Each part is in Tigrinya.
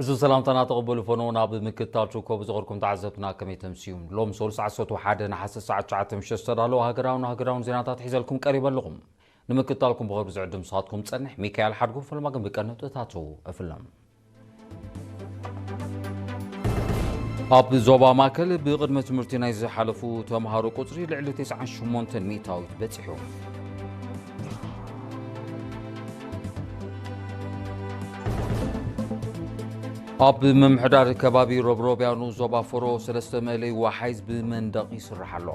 እዚ ሰላምታና ተቐበሉ። ፈኖ ናብ ምክትታል ትርከቡ ዝቐርኩም ተዓዘብትና ከመይ ተምስዩ? ሎም ሶሉስ ዓሰርተ ሓደ ነሓሰ ሰዓት ትሽዓተ ምሸት ዝተዳለወ ሃገራውን ሃገራውን ዜናታት ሒዘልኩም ቀሪበ ኣለኹም። ንምክትታልኩም ብኽብሪ ዝዕድም ንስኻትኩም ጸንሕ ሚካኤል ሓድጉ። ፈለማ ግን ብቀንዲ ነጥብታቱ እፍለም። ኣብ ዞባ ማእከል ብቕድመ ትምህርቲ ናይ ዝሓለፉ ተምሃሮ ቁጽሪ ልዕሊ ተስዓን ሸሞንተን ሚእታዊት በጺሑ። ኣብ ምምሕዳር ከባቢ ሮብሮብያ ንኡስ ዞባ ፈሮ ሰለስተ መእለይ ወሓይዝ ብመንደቕ ይስራሕ ኣሎ።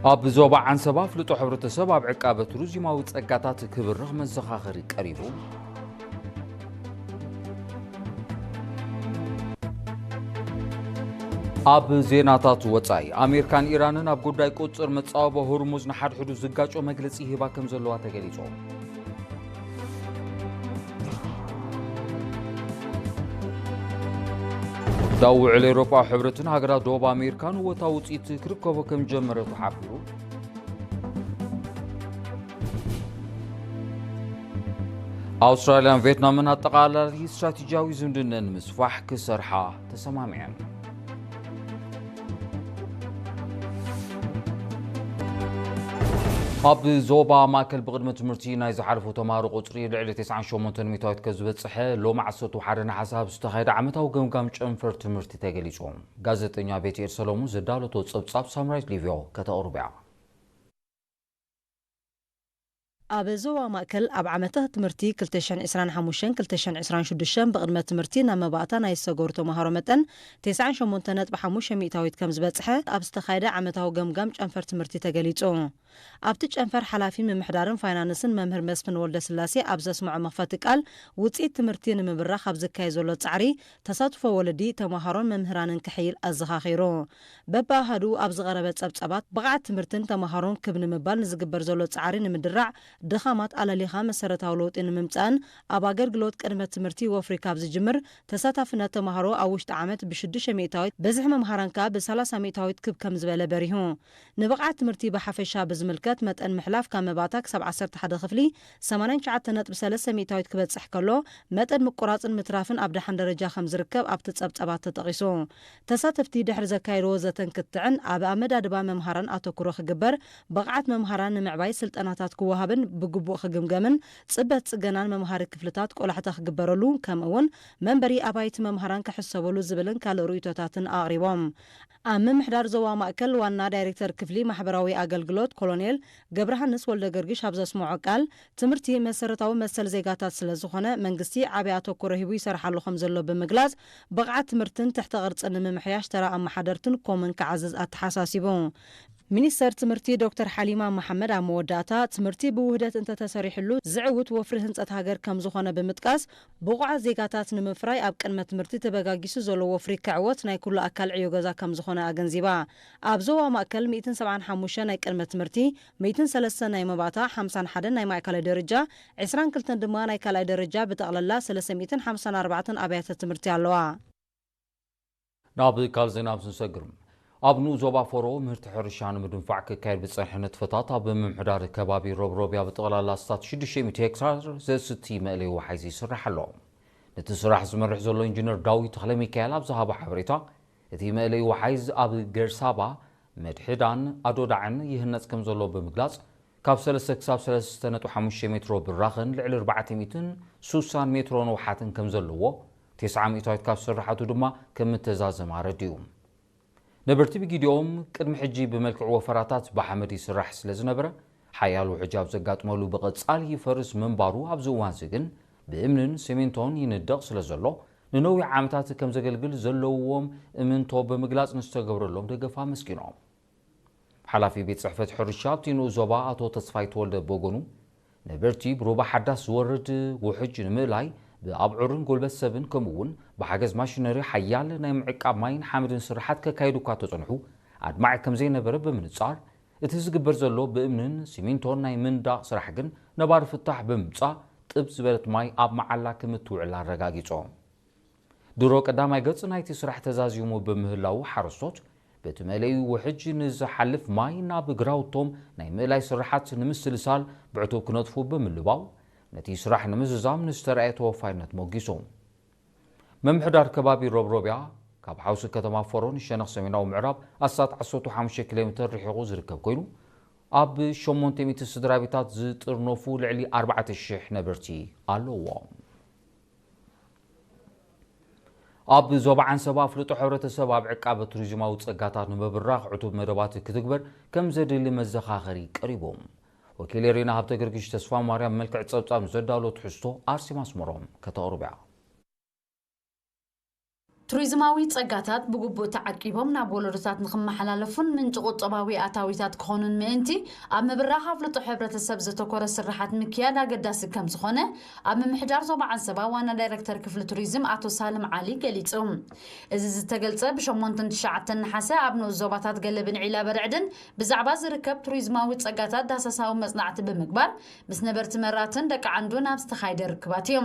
ኣብ ዞባ ዓንሰባ ፍልጦ ሕብረተሰብ ኣብ ዕቃበ ቱሪዝማዊ ጸጋታት ክብርኽ መዘኻኸሪ ቀሪቡ። ኣብ ዜናታት ወጻኢ፣ ኣሜሪካን ኢራንን ኣብ ጉዳይ ቁጽር መጻወቦ ሁርሙዝ ንሓድሕዱ ዝጋጮ መግለጺ ይህባ ከም ዘለዋ ተገሊጹ። ዳውዕ ኤውሮጳ ሕብረትን ሃገራት ደቡብ ኣሜሪካን እወታዊ ውጽኢት ክርከቦ ከም ጀመረ ተሓቢሩ። ኣውስትራልያን ቬትናምን ኣጠቓላሊ ስትራቴጂያዊ ዝምድነን ንምስፋሕ ክሰርሓ ተሰማሚዐን። ኣብ ዞባ ማእከል ብቕድመ ትምህርቲ ናይ ዝሓለፉ ተምሃሮ ቁጽሪ ልዕሊ ተስዓን ሸሞንተን ሚእታዊት ከም ዝበጽሐ ሎሚ ዓሰርተ ሓደ ነሓሰ ኣብ ዝተኻየደ ዓመታዊ ገምጋም ጨንፈር ትምህርቲ ተገሊጹ። ጋዜጠኛ ቤትኤል ሰሎሙን ዘዳለቶ ጸብጻብ ሳምራይት ሊቪዮ ከተቕርብ እያ። ኣብ ዞባ ማእከል ኣብ ዓመተ ትምህርቲ ክልተ ሽሕን ዕስራን ሓሙሽተን ክልተ ሽሕን ዕስራን ሽዱሽተን ብቕድመ ትምህርቲ ናብ መባእታ ናይ ዝሰገሩ ተምሃሮ መጠን ተስዓን ሸሞንተ ነጥቢ ሓሙሽተ ሚእታዊት ከም ዝበጽሐ ኣብ ዝተኻየደ ዓመታዊ ገምጋም ጨንፈር ትምህርቲ ተገሊጹ። ኣብቲ ጨንፈር ሓላፊ ምምሕዳርን ፋይናንስን መምህር መስፍን ወልደስላሴ ኣብ ዘስምዖ መኽፈቲ ቃል፣ ውጽኢት ትምህርቲ ንምብራኽ ኣብ ዝካየድ ዘሎ ጻዕሪ ተሳትፎ ወለዲ፣ ተምሃሮን መምህራንን ክሕይል ኣዘኻኺሩ። በብኣሃዱ ኣብ ዝቐረበ ጸብጻባት፣ ብቕዓት ትምህርትን ተምሃሮን ክብ ንምባል ንዝግበር ዘሎ ጻዕሪ ንምድራዕ፣ ድኻማት ኣለሊኻ መሰረታዊ ለውጢ ንምምጻእን ኣብ ኣገልግሎት ቅድመ ትምህርቲ ወፍሪ ካብ ዝጅምር፣ ተሳታፍነት ተምሃሮ ኣብ ውሽጢ ዓመት ብሽዱሽተ ሚእታዊት፣ ብዝሒ መምሃራን ከኣ ብሰላሳ ሚእታዊት ክብ ከም ዝበለ በሪሁ። ንብቕዓት ትምህርቲ ብሓፈሻ ብዝምልከት፣ መጠን ምሕላፍ ካብ መባእታ ክሳብ ዓሰርተ ሓደ ክፍሊ ሰማንያን ትሽዓተን ነጥቢ ሰለስተ ሚእታዊት ክበጽሕ ከሎ፣ መጠን ምቁራጽን ምትራፍን ኣብ ደሓን ደረጃ ከም ዝርከብ ኣብቲ ጸብጻባት ተጠቒሱ። ተሳተፍቲ ድሕሪ ዘካየድዎ ዘተን ክትዕን፣ ኣብ ኣመዳድባ መምሃራን ኣተኩሮ ክግበር፣ ብቕዓት መምሃራን ንምዕባይ ስልጠናታት ክወሃብን ብግቡእ ክግምገምን፣ ጽበት ጽገናን መምሃሪ ክፍልታት ቆላሕታ ክግበረሉ፣ ከምኡ'ውን መንበሪ ኣባይቲ መምሃራን ክሕሰበሉ ዝብልን ካልእ ርእይቶታትን ኣቕሪቦም። ኣብ ምምሕዳር ዞባ ማእከል ዋና ዳይሬክተር ክፍሊ ማሕበራዊ ኣገልግሎት ኮሎኔል ገብረሃንስ ወልደገርግሽ ኣብ ዘስምዖ ቃል፣ ትምህርቲ መሰረታዊ መሰል ዜጋታት ስለ ዝኾነ፣ መንግስቲ ዓቢ ኣተኩሮ ሂቡ ይሰርሓሉ ከም ዘሎ ብምግላጽ፣ ብቕዓት ትምህርትን ትሕተ ቅርጽን ንምምሕያሽ ተራ ኣመሓደርትን ኮምን ክዓዝዝ ኣተሓሳሲቡ። ሚኒስተር ትምህርቲ ዶክተር ሓሊማ መሓመድ ኣብ መወዳእታ፣ ትምህርቲ ብውህደት እንተተሰሪሕሉ ዝዕውት ወፍሪ ህንጸት ሃገር ከም ዝኾነ ብምጥቃስ፣ ብቑዓት ዜጋታት ንምፍራይ ኣብ ቅድመ ትምህርቲ ተበጋጊሱ ዘሎ ወፍሪ ክዕወት ናይ ኩሉ ኣካል ዕዮ ገዛ ከም ዝኾነ ኣገንዚባ። ኣብ ዞባ ማእከል ሚእትን ሰብዓን ሓሙሽተ ናይ ቅድመ ትምህርቲ፣ ሚእትን ሰለስተን ናይ መባእታ፣ ሓምሳን ሓደን ናይ ማእከላይ ደረጃ፣ ዕስራን ክልተን ድማ ናይ ካልኣይ ደረጃ፣ ብጠቕላላ ሰለስተ ሚእትን ሓምሳን ኣርባዕተን ኣብያተ ትምህርቲ ኣለዋ። ናብ ካልእ ዜና ምስ ንሰግር፣ ኣብ ንኡስ ዞባ ፈሮ ምህርቲ ሕርሻ ንምድንፋዕ ክካየድ ብዝጸንሐ ንጥፈታት ኣብ ምምሕዳር ከባቢ ሮብሮብያ ብጠቕላላ ኣስታት ሽዱሽተ ሚእቲ ሄክታር ዘስቲ መእለይ ወሓይዝ ይስራሕ ኣሎ። ነቲ ስራሕ ዝመርሕ ዘሎ ኢንጂነር ዳዊት ተኽለሚካኤል ኣብ ዝሃቦ ሓበሬታ፣ እቲ መእለይ ወሓይዝ ኣብ ገርሳባ፣ መድሕዳን ኣዶዳዕን ይህነጽ ከም ዘሎ ብምግላጽ፣ ካብ ሰለስተ ክሳብ ሰለስተ ነጥቢ ሓሙሽተ ሜትሮ ብራኸን ልዕሊ ኣርባዕተ ሚእትን ስሳን ሜትሮ ንውሓትን ከም ዘለዎ፣ ተስዓ ሚእታዊት ካብ ስራሓቱ ድማ ከም እተዛዘመ ኣረዲኡ። ነበርቲ ብጊዲኦም ቅድሚ ሕጂ ብመልክዕ ወፈራታት ብሓመድ ይስራሕ ስለ ዝነበረ፣ ሓያል ውሕጅ ኣብ ዘጋጥመሉ ብቐጻሊ ይፈርስ ምንባሩ፣ ኣብዚ እዋንዚ ግን ብእምንን ሲሚንቶን ይንደቕ ስለ ዘሎ፣ ንነዊሕ ዓመታት ከም ዘገልግል ዘለዎም እምንቶ ብምግላጽ ንዝተገብረሎም ደገፍ ኣመስጊኖም። ሓላፊ ቤት ጽሕፈት ሕርሻ ኣብቲ ንኡስ ዞባ ኣቶ ተስፋይ ተወልደ ብወገኑ፣ ነበርቲ ብሩባ ሓዳስ ዝወርድ ውሕጅ ንምእላይ ብኣብዑርን ጉልበት ሰብን ከምኡ እውን ብሓገዝ ማሽነሪ ሓያል ናይ ምዕቃብ ማይን ሓመድን ስራሓት ከካይዱ እኳ ተጸንሑ፣ ኣድማዒ ከም ዘይነበረ ብምንጻር፣ እቲ ዝግበር ዘሎ ብእምንን ሲሚንቶን ናይ ምንዳቕ ስራሕ ግን ነባሪ ፍታሕ ብምምጻእ፣ ጥብ ዝበለት ማይ ኣብ መዓላ ከም እትውዕል ኣረጋጊጾም። ድሮ ቀዳማይ ገጽ ናይቲ ስራሕ ተዛዚሙ ብምህላዉ፣ ሓረስቶት በቲ መለዩ ውሕጅ ንዝሓልፍ ማይ ናብ ግራውቶም ናይ ምእላይ ስራሓት ንምስልሳል ብዕቱብ ክነጥፉ ብምልባው፣ ነቲ ስራሕ ንምዝዛም ንዝተረኣየ ተወፋይነት ሞጊሶም። ምምሕዳር ከባቢ ሮብሮብያ ካብ ሓውሲ ከተማ ፎሮ ንሸነኽ ሰሜናዊ ምዕራብ ኣስታት ዓሰርተ ሓሙሽተ ኪሎ ሜትር ርሒቑ ዝርከብ ኮይኑ፣ ኣብ ሸሞንተ ሚእቲ ስድራ ቤታት ዝጥርነፉ ልዕሊ ኣርባዕተ ሽሕ ነበርቲ ኣለዎ። ኣብ ዞባ ዓንሰባ ኣፍልጦ ሕብረተሰብ ኣብ ዕቃበ ቱሪዝማዊ ጸጋታት ንምብራኽ ዕቱብ መደባት ክትግበር ከም ዘድሊ መዘኻኸሪ ቀሪቡ። ወኪል ኤሪና ሃብተ ገርግሽ ተስፋ ማርያም መልክዕ ጸብጻብ ንዘዳሎ ትሕዝቶ ኣርሴማ ኣስመሮም ከተቕርብ እያ። ቱሪዝማዊ ጸጋታት ብግቡእ ተዓቂቦም ናብ ወለዶታት ንኽመሓላለፉን ምንጪ ቁጠባዊ ኣታዊታት ክኾኑን ምእንቲ፣ ኣብ ምብራኽ ኣፍልጦ ሕብረተሰብ ዘተኮረ ስራሓት ምክያድ ኣገዳሲ ከም ዝኾነ ኣብ ምምሕዳር ዞባ ዓንሰባ ዋና ዳይረክተር ክፍሊ ቱሪዝም ኣቶ ሳልም ዓሊ ገሊጹ። እዚ ዝተገልጸ ብ8ን ትሽዓተን ነሓሰ ኣብ ንኡስ ዞባታት ገለብን ዒላ በርዕድን ብዛዕባ ዝርከብ ቱሪዝማዊ ጸጋታት ዳሳሳዊ መጽናዕቲ ብምግባር ምስ ነበርቲ መራትን ደቂ ዓንዱን ኣብ ዝተኻየደ ርክባት እዩ።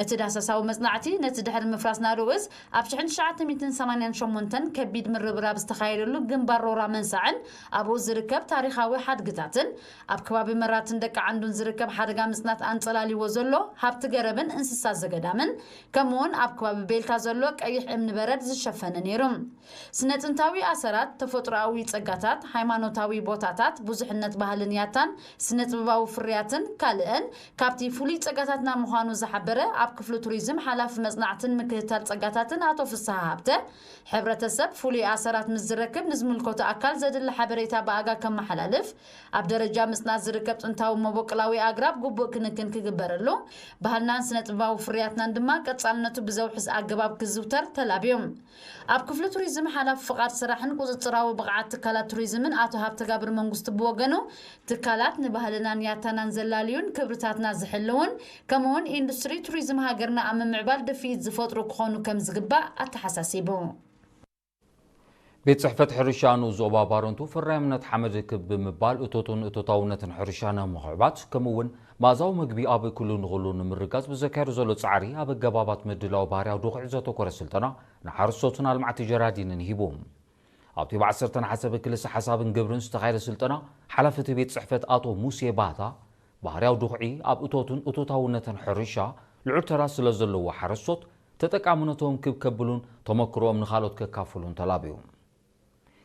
እቲ ዳሳሳዊ መጽናዕቲ ነቲ ድሕሪ ምፍራስ ናርኡስ ኣብ ሽሕን ትሽዓተ ሚእትን ሰማንያን ሸሞንተን ከቢድ ምርብራብ ዝተኻየደሉ ግንባር ሮራ መንሳዕን ኣብኡ ዝርከብ ታሪኻዊ ሓድግታትን ኣብ ከባቢ መራትን ደቂ ዓንዱን ዝርከብ ሓደጋ ምጽናት ኣንጸላልይዎ ዘሎ ሃብቲ ገረብን እንስሳ ዘገዳምን ከምኡውን ኣብ ከባቢ ቤልታ ዘሎ ቀይሕ እምኒ በረድ ዝሸፈነ ነይሩ። ስነ ጥንታዊ ኣሰራት፣ ተፈጥሮኣዊ ጸጋታት፣ ሃይማኖታዊ ቦታታት፣ ብዙሕነት ባህልን ያታን፣ ስነ ጥበባዊ ፍርያትን ካልእን ካብቲ ፍሉይ ጸጋታትና ምዃኑ ዝሓበረ ኣብ ክፍሊ ቱሪዝም ሓላፊ መጽናዕትን ምክትታል ጸጋታትን ኣቶ ፍስሃ ሃብተ፣ ሕብረተሰብ ፍሉይ ኣሰራት ምስ ዝረክብ ንዝምልከቶ ኣካል ዘድሊ ሓበሬታ ብኣጋ ከመሓላልፍ፣ ኣብ ደረጃ ምጽናት ዝርከብ ጥንታዊ መበቆላዊ ኣግራብ ግቡእ ክንክን ክግበረሉ፣ ባህልናን ስነ ጥበባዊ ፍርያትናን ድማ ቀጻልነቱ ብዘውሕስ ኣገባብ ክዝውተር ተላብዮም። ኣብ ክፍሊ ቱሪዝም ሓላፊ ፍቓድ ስራሕን ቁጽጽራዊ ብቕዓት ትካላት ቱሪዝምን ኣቶ ሃብተጋብር መንግስቱ ብወገኑ፣ ትካላት ንባህልናን ያታናን ዘላልዩን ክብርታትና ዝሕልውን ከምኡውን ኢንዱስትሪ ቱሪዝም ሃገርና ኣብ ምምዕባል ድፍኢት ዝፈጥሩ ክኾኑ ከም ዝግባእ ኣተሓሳሲቡ። ቤት ጽሕፈት ሕርሻ ንኡስ ዞባ ባረንቱ ፈራይነት ሓመድ ክብ ብምባል እቶቱን እቶታውነትን ሕርሻ ንምኽዕባት ከምኡውን መኣዛዊ መግቢ ኣብ ኩሉ ንኹሉ ንምርጋጽ ብዘካየዱ ዘሎ ጻዕሪ ኣብ ኣገባባት ምድላው ባህርያዊ ድኹዒ ዘተኮረ ስልጠና ንሓረስቶትን ኣልማዕቲ ጀራዲንን ሂቡ። ኣብቲ ብ ዓሰርተ ነሓሰ ብክልሰ ሓሳብን ግብርን ዝተኻየደ ስልጠና ሓላፊ እቲ ቤት ጽሕፈት ኣቶ ሙሴ ባህታ ባህርያዊ ድኹዒ ኣብ እቶቱን እቶታውነትን ሕርሻ ልዑል ተራ ስለ ዘለዎ ሓረስቶት ተጠቃምነቶም ክብ ከብሉን ተመክሮኦም ንኻልኦት ከካፍሉን ተላብዩ።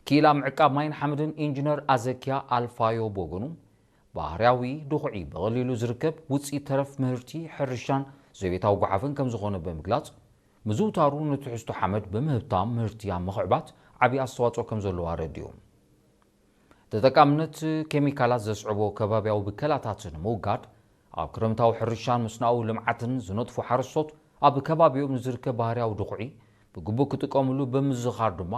ክኢላ ምዕቃብ ማይን ሓመድን ኢንጂነር ኣዘኪያ ኣልፋዮ ብወገኑ ባህርያዊ ድኹዒ ብቐሊሉ ዝርከብ ውፅኢት ተረፍ ምህርቲ ሕርሻን ዘቤታዊ ጓሓፍን ከም ዝኾነ ብምግላጽ ምዝውታሩ ንትሕዝቶ ሓመድ ብምህብታም ምህርቲ ኣብ ምኽዕባት ዓብዪ ኣስተዋፅኦ ከም ዘለዎ ኣረዲኡ። ተጠቃምነት ኬሚካላት ዘስዕቦ ከባብያዊ ብከላታት ንምውጋድ ኣብ ክረምታዊ ሕርሻን መስኖኣዊ ልምዓትን ዝነጥፉ ሓረስቶት ኣብ ከባቢኦም ንዝርከብ ባህርያዊ ድኹዒ ብግቡእ ክጥቀምሉ ብምዝኻር ድማ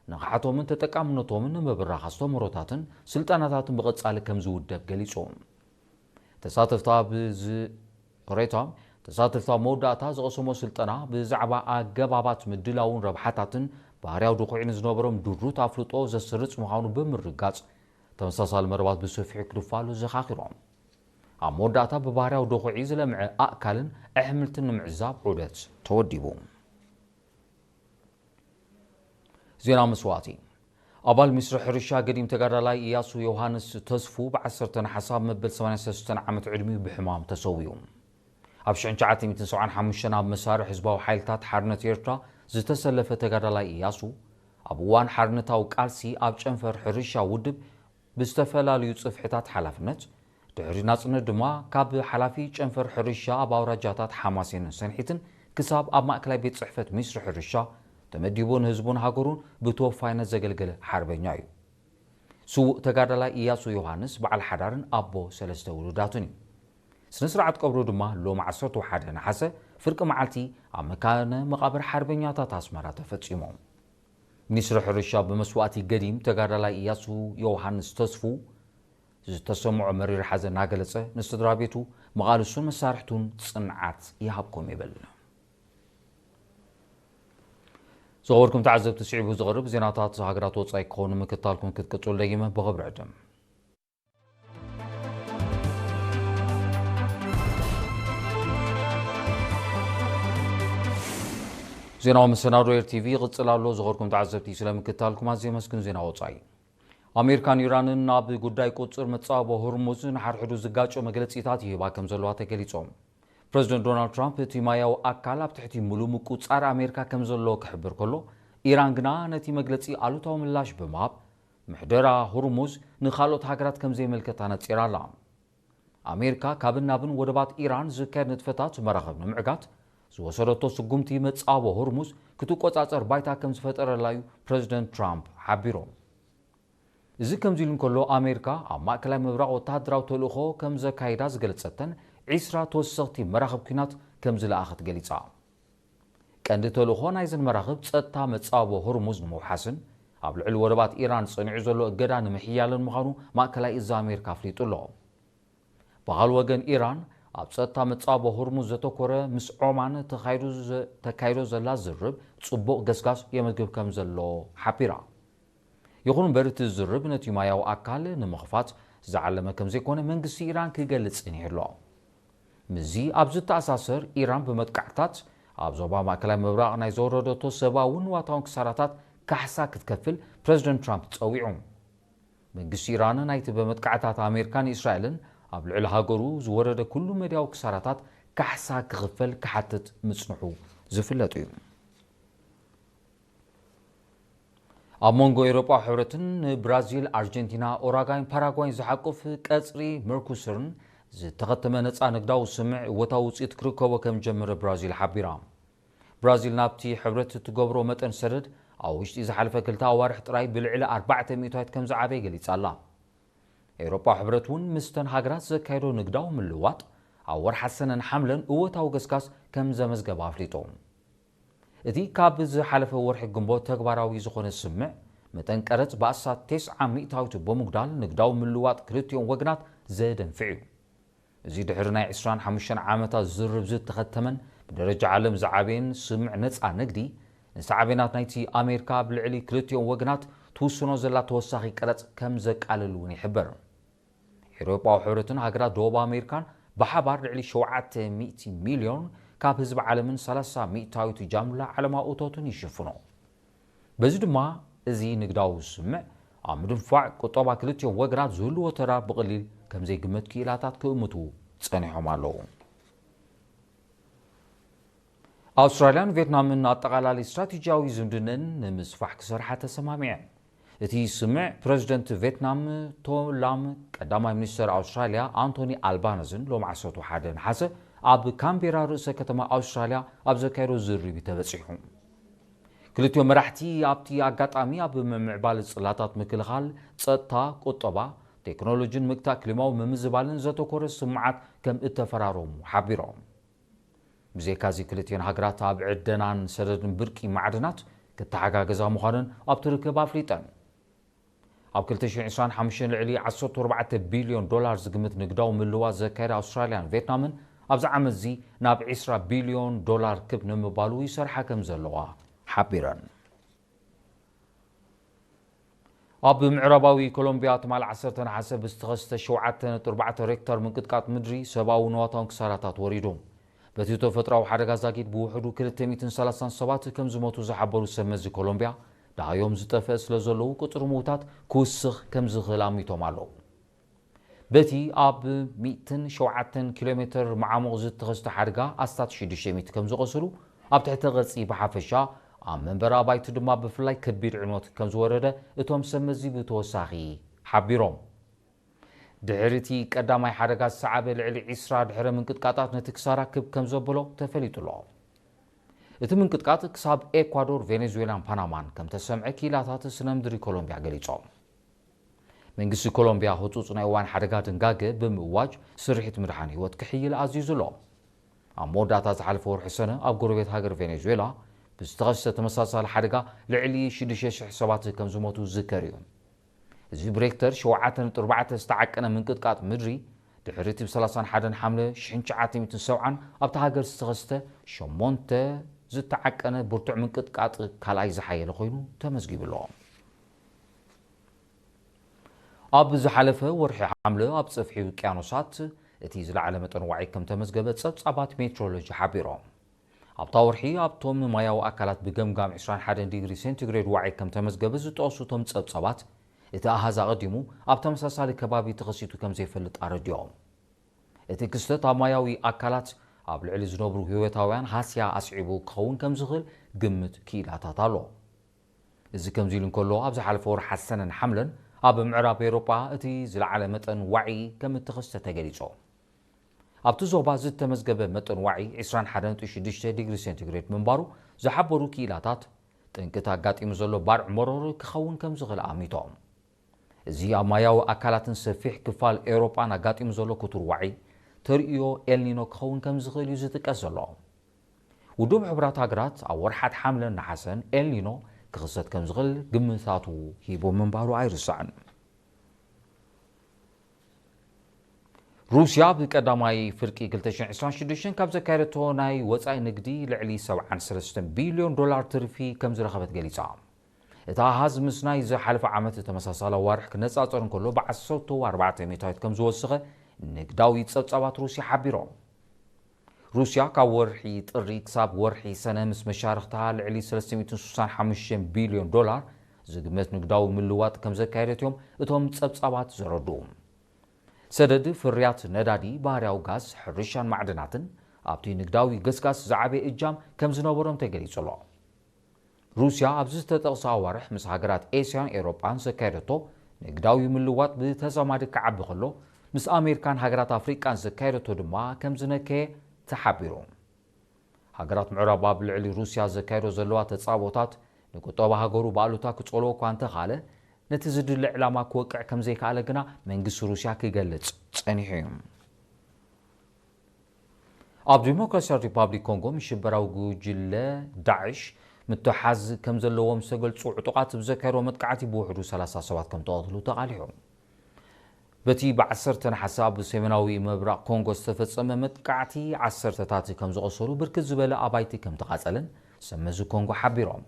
ንቕሓቶምን ተጠቃምነቶምን ንምብራኽ ኣስተምህሮታትን ስልጠናታትን ብቐጻሊ ከም ዝውደብ ገሊጹ። ተሳተፍታ ብዝ ሬታ ተሳተፍቲ ኣብ መወዳእታ ዝቐሰሞ ስልጠና ብዛዕባ ኣገባባት ምድላውን ረብሓታትን ባህርያዊ ድኹዒ ንዝነበሮም ድሩት ኣፍልጦ ዘስርጽ ምዃኑ ብምርጋጽ ተመሳሳሊ መረባት ብሰፊሑ ክድፋሉ ዘኻኺሮም። ኣብ መወዳእታ ብባህርያዊ ድኹዒ ዝለምዐ ኣእካልን ኣሕምልትን ንምዕዛብ ዑደት ተወዲቡ። ዜና መስዋእቲ። ኣባል ሚኒስትሪ ሕርሻ ገዲም ተጋዳላይ ኢያሱ ዮሃንስ ተስፉ ብ ዓሰርተ ነሓሰ ኣብ መበል ሰማንያን ሰለስተን ዓመት ዕድሚኡ ብሕማም ተሰዊኡ። ኣብ ሽሕን ትሽዓተ ሚእትን ሰብዓን ሓሙሽተን ኣብ መሳርዕ ህዝባዊ ሓይልታት ሓርነት ኤርትራ ዝተሰለፈ ተጋዳላይ ኢያሱ፣ ኣብ እዋን ሓርነታዊ ቃልሲ ኣብ ጨንፈር ሕርሻ ውድብ ብዝተፈላለዩ ጽፍሕታት ሓላፍነት፣ ድሕሪ ናጽነት ድማ ካብ ሓላፊ ጨንፈር ሕርሻ ኣብ ኣውራጃታት ሓማሴንን ሰንሒትን ክሳብ ኣብ ማእከላይ ቤት ጽሕፈት ሚኒስትሪ ሕርሻ ተመዲቡ ንህዝቡን ሃገሩን ብተወፋይነት ዘገልገለ ሓርበኛ እዩ። ስዉእ ተጋዳላይ ኢያሱ ዮሃንስ በዓል ሓዳርን ኣቦ ሰለስተ ውሉዳትን እዩ። ስነ ስርዓት ቀብሩ ድማ ሎሚ ዓሰርተ ሓደ ነሓሰ ፍርቂ መዓልቲ ኣብ መካነ መቓብር ሓርበኛታት ኣስመራ ተፈጺሙ። ሚኒስትሪ ሕርሻ ብመስዋእቲ ገዲም ተጋዳላይ ኢያሱ ዮሃንስ ተስፉ ዝተሰምዖ መሪር ሓዘን እናገለጸ ንስድራ ቤቱ፣ መቓልሱን መሳርሕቱን ጽንዓት ይሃብኩም ይብል። ዝኸበርኩም ተዓዘብቲ፣ ስዒቡ ዝቐርብ ዜናታት ሃገራት ወጻኢ ክኸውን ምክታልኩም ክትቅጽሉ ደጊመ ብኽብሪ ዕድም። ዜናዊ መሰናዶ ኤር ቲቪ ይቕጽል ኣሎ። ዝኸርኩም ተዓዘብቲ ስለምክታልኩም ኣዝየ መስግን። ዜና ወጻኢ። ኣሜሪካን ኢራንን ኣብ ጉዳይ ቁጽር መጻወቦ ሆርሙዝ ንሓድሕዱ ዝጋጮ መግለጺታት ይህባ ከም ዘለዋ ተገሊጾም። ፕረዚደንት ዶናልድ ትራምፕ እቲ ማያዊ ኣካል ኣብ ትሕቲ ምሉእ ምቁጻር ኣሜሪካ ከም ዘሎ ክሕብር ከሎ፣ ኢራን ግና ነቲ መግለጺ ኣሉታዊ ምላሽ ብምሃብ ምሕደራ ሆርሙዝ ንኻልኦት ሃገራት ከም ዘይምልከት ኣነጺራ ኣላ። ኣሜሪካ ካብን ናብን ወደባት ኢራን ዝካየድ ንጥፈታት መራኽብ ንምዕጋት ዝወሰደቶ ስጉምቲ መጻወቦ ሆርሙዝ ክትቆጻጸር ባይታ ከም ዝፈጠረላ እዩ ፕረዚደንት ትራምፕ ሓቢሮም። እዚ ከምዚ ኢሉ እንከሎ፣ ኣሜሪካ ኣብ ማእከላይ ምብራቕ ወተሃደራዊ ተልእኾ ከም ዘካይዳ ዝገለጸተን ዒስራ ተወሰኽቲ መራኽብ ኲናት ከም ዝለኣኸት ገሊጻ። ቀንዲ ተልእኾ ናይዘን መራኽብ ጸጥታ መጻወቦ ሆርሙዝ ንምውሓስን ኣብ ልዕሊ ወደባት ኢራን ጸኒዑ ዘሎ እገዳ ንምሕያልን ምዃኑ ማእከላይ እዝ ኣሜሪካ ኣፍሊጡ ኣሎ። ብኻልእ ወገን፣ ኢራን ኣብ ጸጥታ መጻወቦ ሆርሙዝ ዘተኮረ ምስ ዖማን ተኻይዱ ዘ-፣ ተካይዶ ዘላ ዝርብ ጽቡቕ ገስጋስ የመዝግብ ከም ዘሎ ሓቢራ። ይኹን እምበር፣ እቲ ዝርብ ነቲ ማያዊ ኣካል ንምኽፋት ዝዓለመ ከም ዘይኮነ መንግስቲ ኢራን ክገልጽ ጸኒሑ ኣሎ። ምስዚ ኣብ ዝተኣሳሰር፣ ኢራን ብመጥቃዕትታት ኣብ ዞባ ማእከላይ ምብራቕ ናይ ዘወረደቶ ሰብኣውን ንዋታውን ክሳራታት ካሕሳ ክትከፍል ፕረዚደንት ትራምፕ ጸዊዑ። መንግስቲ ኢራን ናይቲ ብመጥቃዕትታት ኣሜሪካን እስራኤልን ኣብ ልዕሊ ሃገሩ ዝወረደ ኩሉ መድያዊ ክሳራታት ካሕሳ ክኽፈል ክሓትት ምጽንሑ ዝፍለጥ እዩ። ኣብ መንጎ ኤውሮጳዊ ሕብረትን ንብራዚል፣ ኣርጀንቲና፣ ኡራጋይን ፓራጓይን ዝሓቁፍ ቀጽሪ መርኮሱርን ዝተኸተመ ነጻ ንግዳዊ ስምምዕ እወታዊ ውጽኢት ክርከቦ ከም ዝጀመረ ብራዚል ሓቢራ። ብራዚል ናብቲ ሕብረት እትገብሮ መጠን ሰደድ ኣብ ውሽጢ ዝሓለፈ ክልተ ኣዋርሕ ጥራይ ብልዕሊ ኣርባዕተ ሚእታዊት ከም ዝዓበየ ገሊጻ ኣላ። ኤውሮጳዊ ሕብረት እውን ምስተን ሃገራት ዘካየዶ ንግዳዊ ምልውዋጥ ኣብ ወርሓ ሰነን ሓምለን እወታዊ ገስጋስ ከም ዘመዝገበ ኣፍሊጡ። እቲ ካብ ዝሓለፈ ወርሒ ግንቦት ተግባራዊ ዝኾነ ስምምዕ፣ መጠን ቀረጽ ብኣስታት ተስዓ ሚእታዊት ብምጉዳል ንግዳዊ ምልውዋጥ ክልቲኦም ወገናት ዘደንፍዕ እዩ። እዚ ድሕሪ ናይ ዕስራን ሓሙሽተን ዓመታት ዝርርብ ዝተኸተመን ብደረጃ ዓለም ዝዓበየን ስምምዕ ነጻ ንግዲ፣ ንሳዕቤናት ናይቲ ኣሜሪካ ኣብ ልዕሊ ክልቲኦም ወገናት ትውስኖ ዘላ ተወሳኺ ቀረጽ ከም ዘቃልል እውን ይሕበር። ኤውሮጳዊ ሕብረትን ሃገራት ደቡብ ኣሜሪካን ብሓባር ልዕሊ ሸውዓተ ሚእቲ ሚልዮን ካብ ህዝቢ ዓለምን ሰላሳ ሚእታዊት ጃምላ ዓለማዊ እቶትን ይሽፍኖ። በዚ ድማ፣ እዚ ንግዳዊ ስምምዕ ኣብ ምድንፋዕ ቁጠባ ክልቲኦም ወገናት ዝህልዎ ተራ ብቐሊል ከም ዘይግመት ክኢላታት ክእምቱ ጸኒሖም ኣለዉ። ኣውስትራልያን ቬትናምን ኣጠቓላሊ ስትራቴጂያዊ ዝምድነን ንምስፋሕ ክሰርሓ ተሰማሚዐን። እቲ ስምምዕ፣ ፕረዚደንት ቬትናም ቶ ላም፣ ቀዳማይ ሚኒስተር ኣውስትራልያ ኣንቶኒ ኣልባነዝን ሎሚ ዓሰርተ ሓደ ነሓሰ ኣብ ካምቤራ ርእሰ ከተማ ኣውስትራልያ ኣብ ዘካየዶ ዝርርብ እዩ ተበጺሑ። ክልቲኦም መራሕቲ ኣብቲ ኣጋጣሚ ኣብ ምምዕባል ጽላታት ምክልኻል፣ ጸጥታ፣ ቁጠባ፣ ቴክኖሎጂን ምግታእ ክሊማዊ ምምዝባልን ዘተኮረ ስምምዓት ከም እተፈራረሙ ሓቢሮም። ብዘይካዚ፣ ክልቲኦን ሃገራት ኣብ ዕደናን ሰደድን ብርቂ ማዕድናት ክተሓጋገዛ ምዃነን ኣብቲ ርክብ ኣፍሊጠን። ኣብ ክልተ ሽሕን ዕስራን ሓሙሽተን ልዕሊ ዓሰርተ ኣርባዕተ ቢልዮን ዶላር ዝግምት ንግዳዊ ምልውዋጥ ዘካየዳ ኣውስትራልያን ቬትናምን፣ ኣብዚ ዓመት እዚ ናብ ዕስራ ቢልዮን ዶላር ክብ ንምባሉ ይሰርሓ ከም ዘለዋ ሓቢረን። ኣብ ምዕራባዊ ኮሎምቢያ ትማል ዓሰርተ ነሓሰ ብዝተኸስተ ሸውዓተ ነጥቢ ኣርባዕተ ሬክተር ምንቅጥቃጥ ምድሪ ሰብኣዊ ንዋታውን ክሳራታት ወሪዱ። በቲ ተፈጥሮኣዊ ሓደጋ ዛጊድ ብውሕዱ ክልተ ሚእትን ሰላሳን ሰባት ከም ዝሞቱ ዝሓበሩ ሰብ መዚ ኮሎምቢያ፣ ደሃዮም ዝጠፍአ ስለ ዘለዉ፣ ቁጽሪ ምዉታት ክውስኽ ከም ዝኽእል ኣሚቶም ኣለዉ። በቲ ኣብ ሚእትን ሸውዓተን ኪሎ ሜትር መዓሙቕ ዝተኸስተ ሓደጋ ኣስታት ሽዱሽተ ሚእቲ ከም ዝቖሰሉ፣ ኣብ ትሕተ ቅርጺ ብሓፈሻ፣ ኣብ መንበሪ ኣባይቲ ድማ ብፍላይ ከቢድ ዕንወት ከም ዝወረደ እቶም ሰብ መዚ ብተወሳኺ ሓቢሮም። ድሕሪ እቲ ቀዳማይ ሓደጋ ዝሰዓበ ልዕሊ ዒስራ ድሕረ ምንቅጥቃጣት ነቲ ክሳራ ክብ ከም ዘበሎ ተፈሊጡ ኣሎ። እቲ ምንቅጥቃጥ ክሳብ ኤኳዶር፣ ቬኔዙዌላን ፓናማን ከም ተሰምዐ ክኢላታት ስነ ምድሪ ኮሎምቢያ ገሊጾም። መንግስቲ ኮሎምቢያ ህጹጽ ናይ እዋን ሓደጋ ድንጋገ ብምእዋጅ፣ ስርሒት ምድሓን ህይወት ክሕይል ኣዚዙ ኣሎ። ኣብ መወዳእታ ዝሓለፈ ወርሒ ሰነ፣ ኣብ ጎረቤት ሃገር ቬኔዙዌላ ብዝተኸስተ ተመሳሳሊ ሓደጋ ልዕሊ ሽዱሽተ ሽሕ ሰባት ከም ዝሞቱ ዝዝከር እዩ። እዚ ብሬክተር ሸውዓተ ነጥቢ ኣርባዕተ ዝተዓቀነ ምንቅጥቃጥ ምድሪ፣ ድሕሪ እቲ ብ ሰላሳን ሓደን ሓምለ ሽሕን ትሽዓተ ሚእትን ሰብዓን ኣብታ ሃገር ዝተኸስተ ሸሞንተ ዝተዓቀነ ብርቱዕ ምንቅጥቃጥ ካልኣይ ዝሓየለ ኮይኑ ተመዝጊቡ ኣሎ። ኣብ ዝሓለፈ ወርሒ ሓምለ ኣብ ጸፍሒ ውቅያኖሳት እቲ ዝለዓለ መጠን ዋዒ ከም ተመዝገበ ጸብጻባት ሜትሮሎጂ ሓቢሮም። ኣብታ ወርሒ ኣብቶም ማያዊ ኣካላት ብገምጋም ዕስራን ሓደን ዲግሪ ሴንቲግሬድ ዋዒ ከም ተመዝገበ ዝጠቕሱ እቶም ጸብጻባት፣ እቲ ኣሃዝ ኣቐዲሙ ኣብ ተመሳሳሊ ከባቢ ተኸሲቱ ከም ዘይፈልጥ ኣረዲኦም። እቲ ክስተት ኣብ ማያዊ ኣካላት ኣብ ልዕሊ ዝነብሩ ህይወታውያን ሃስያ ኣስዒቡ ክኸውን ከም ዝኽእል ግምት ክኢላታት ኣሎ። እዚ ከምዚ ኢሉ እንከሎ፣ ኣብ ዝሓለፈ ወርሓት ሰነን ሓምለን ኣብ ምዕራብ ኤውሮጳ እቲ ዝለዓለ መጠን ዋዒ ከም እተኸስተ ተገሊጹ። ኣብቲ ዞባ ዝተመዝገበ መጠን ዋዒ ዕስራን ሓደን ነጥቢ ሽዱሽተ ዲግሪ ሴንቲግሬድ ምንባሩ ዝሓበሩ ክኢላታት፣ ጠንቅቲ ኣጋጢሙ ዘሎ ባርዕ መሮር ክኸውን ከም ዝኽእል ኣሚቶም። እዚ ኣብ ማያዊ ኣካላትን ሰፊሕ ክፋል ኤውሮጳን ኣጋጢሙ ዘሎ ክቱር ዋዒ ተርእዮ ኤልኒኖ ክኸውን ከም ዝኽእል እዩ ዝጥቀስ ዘሎ። ውድብ ሕቡራት ሃገራት ኣብ ወርሓት ሓምለን ነሓሰን ኤልኒኖ ክኽሰት ከም ዝኽእል ግምታቱ ሂቡ ምንባሩ ኣይርሳዕን። ሩስያ ኣብ ቀዳማይ ፍርቂ ክልተ ሽሕን ዕስራን ሽዱሽተን ካብ ዘካየደቶ ናይ ወጻኢ ንግዲ ልዕሊ ሰብዓን ሰለስተን ቢልዮን ዶላር ትርፊ ከም ዝረኸበት ገሊጻ። እቲ ኣሃዝ ምስ ናይ ዝሓለፈ ዓመት ተመሳሳሊ ኣዋርሕ ክነጻጸር እንከሎ ብዓሰርተ ኣርባዕተ ሚእታዊት ከም ዝወሰኸ ንግዳዊ ጸብጻባት ሩስያ ሓቢሮም። ሩስያ ካብ ወርሒ ጥሪ ክሳብ ወርሒ ሰነ ምስ መሻርኽታ ልዕሊ ሰለስተ ሚእትን ስሳን ሓሙሽተን ቢልዮን ዶላር ዝግመት ንግዳዊ ምልዋጥ ከም ዘካየደት እዮም እቶም ጸብጻባት ዘረድኡ። ሰደድ ፍርያት ነዳዲ፣ ባህርያዊ ጋዝ፣ ሕርሻን ማዕድናትን ኣብቲ ንግዳዊ ገስጋስ ዝዓበየ እጃም ከም ዝነበሮም ተገሊጹ ኣሎ። ሩስያ ኣብዚ ዝተጠቕሰ ኣዋርሕ ምስ ሃገራት ኤስያን ኤውሮጳን ዘካየደቶ ንግዳዊ ምልዋጥ ብተዛማዲ ክዓቢ ከሎ፣ ምስ ኣሜሪካን ሃገራት ኣፍሪቃን ዘካየደቶ ድማ ከም ዝነከየ ተሓቢሩ። ሃገራት ምዕራብ ኣብ ልዕሊ ሩስያ ዘካየዶ ዘለዋ ተጻብኦታት ንቁጠባ ሃገሩ ብኣሉታ ክጸልዎ እኳ እንተኻለ፣ ነቲ ዝድለ ዕላማ ክወቅዕ ከም ዘይከኣለ ግና መንግስቲ ሩስያ ክገልጽ ጸኒሑ እዩ። ኣብ ዲሞክራሲያዊት ሪፓብሊክ ኮንጎ ምስ ሽበራዊ ጉጅለ ዳዕሽ ምትሓዝ ከም ዘለዎም ዝተገልጹ ዕጡቓት ብዘካየድዎ መጥቃዕቲ ብውሕዱ ሰላሳ ሰባት ከም ተቐትሉ ተቓሊሑ። በቲ ብዓሰርተ ነሓሰ ኣብ ሰሜናዊ ምብራቕ ኮንጎ ዝተፈጸመ መጥቃዕቲ ዓሰርተታት ከም ዝቖሰሉ፣ ብርክት ዝበለ ኣባይቲ ከም ተቓጸለን ሰብ መዚ ኮንጎ ሓቢሮም።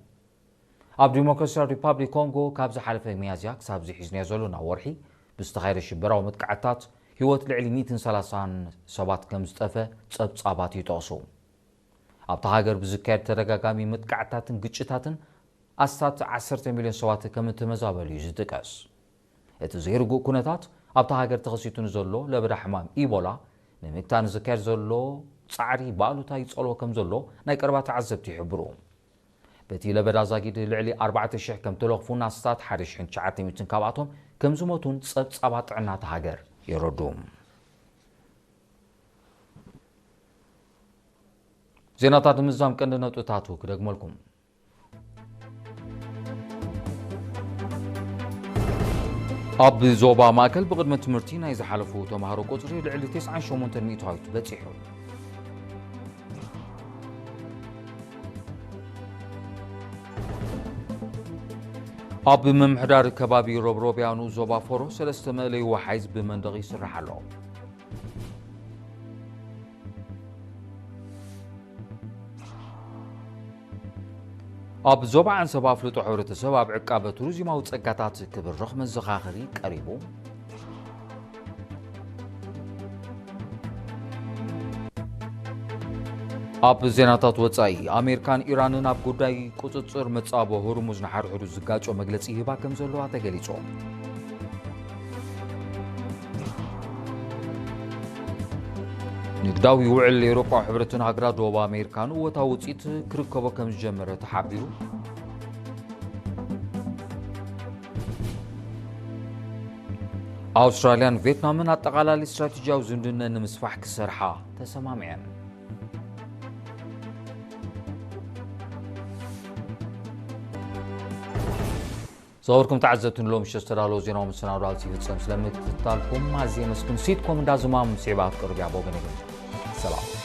ኣብ ዲሞክራሲያዊት ሪፓብሊክ ኮንጎ ካብ ዝሓለፈ ሚያዝያ ክሳብ ዝሒዝናዮ ዘለና ወርሒ ብዝተኻየደ ሽበራዊ መጥቃዕትታት ህይወት ልዕሊ ሚእትን ሰላሳን ሰባት ከም ዝጠፈ ጸብጻባት ይጠቕሱ። ኣብታ ሃገር ብዝካየድ ተደጋጋሚ መጥቃዕትታትን ግጭታትን ኣስታት ዓሰርተ ሚልዮን ሰባት ከም እተመዛበሉ እዩ ዝጥቀስ። እቲ ዘይርጉእ ኩነታት ኣብታ ሃገር ተኸሲቱ ንዘሎ ለበዳ ሕማም ኢቦላ ንምግታእ ንዝካየድ ዘሎ ጻዕሪ ብኣሉታ ይጸልዎ ከም ዘሎ ናይ ቀረባ ተዓዘብቲ ይሕብሩ። በቲ ለበዳ ዛጊድ ልዕሊ ኣርባዕተ ሽሕ ከም ተለኽፉን ኣስታት ሓደ ሽሕን ትሽዓተ ሚእትን ካብኣቶም ከም ዝሞቱን ጸብጻባት ጥዕና እታ ሃገር የረድኡ። ዜናታት ንምዝዛም ቀንዲ ነጥብታቱ ክደግመልኩም። ኣብ ዞባ ማእከል ብቕድመ ትምህርቲ ናይ ዝሓለፉ ተምሃሮ ቁጽሪ ልዕሊ ተስዓን ሸሞንተን ሚእታዊት በጺሑ። ኣብ ምምሕዳር ከባቢ ሮብሮብያኑ ዞባ ፎሮ ሰለስተ መእለዪ ወሓይዝ ብመንደቕ ይስራሕ ኣሎ። ኣብ ዞባ ዓንሰባ ኣፍልጦ ሕብረተሰብ ኣብ ዕቃበ ቱሪዝማዊ ጸጋታት ክብርኽ መዘኻኸሪ ቀሪቡ። ኣብ ዜናታት ወጻኢ፣ ኣሜሪካን ኢራንን ኣብ ጉዳይ ቁጽጽር መጻቦ ሆርሙዝ ንሓድሕዱ ዝጋጮ መግለጺ ይህባ ከም ዘለዋ ተገሊጹ። ንግዳዊ ውዕል ኤውሮጳዊ ሕብረትን ሃገራት ደቡብ ኣሜሪካን እወታዊ ውጽኢት ክርከቦ ከም ዝጀመረ ተሓቢሩ። ኣውስትራልያን ቪየትናምን ኣጠቓላሊ ስትራቴጂያዊ ዝምድነን ንምስፋሕ ክሰርሓ ተሰማሚዐን። ዝኸበርኩም ተዓዘብቲ፣ ንሎሚ ምሸት ዝተዳለወ ዜናዊ መሰናዶ ኣብዚ ይፍጸም። ስለምክትታልኩም ኣዝየ የመስግን። ሲትኮም እንዳ ዝማም ስዒባ ክትቀርብ እያ። ብወገነይ ግን ሰላም።